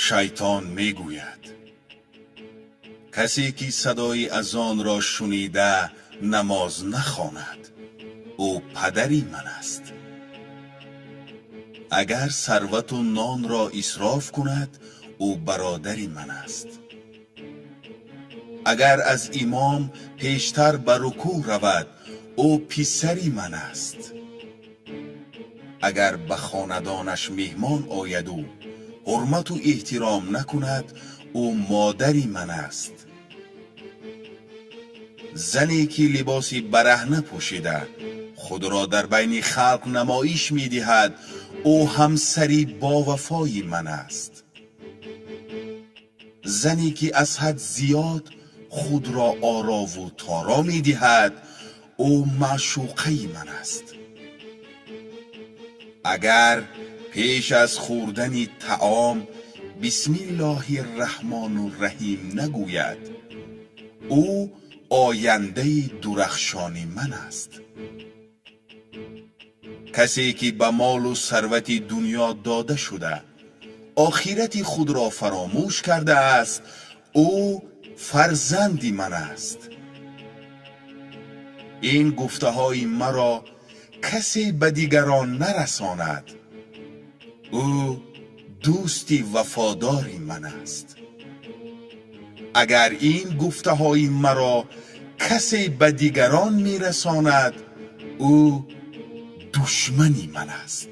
Шайтон мегӯяд: касе ки садои азонро шунида намоз нахонад, ӯ падари ман аст. Агар сарвату нонро исроф кунад, ӯ бародари ман аст. Агар аз имом пештар ба рукӯъ равад, ӯ писари ман аст. Агар ба хонадонаш меҳмон ояду ҳурмату эҳтиром накунад, ӯ модари ман аст. Зане ки либоси бараҳна пӯшида худро дар байни халқ намоиш медиҳад, ӯ ҳамсари бовафои ман аст. Зане ки аз ҳад зиёд худро орову торо медиҳад, ӯ маъшуқаи ман аст. Агар пеш аз хӯрдани таом бисмиллоҳи раҳмону раҳим нагӯяд, ӯ ояндаи дурахшони ман аст. Касе ки ба молу сарвати дунё дода шуда, охирати худро фаромӯш кардааст, ӯ фарзанди ман аст. Ин гуфтаҳои маро касе ба дигарон нарасонад, ӯ дӯсти вафодори ман аст. Агар ин гуфтаҳои маро касе ба дигарон мерасонад, ӯ душмани ман аст.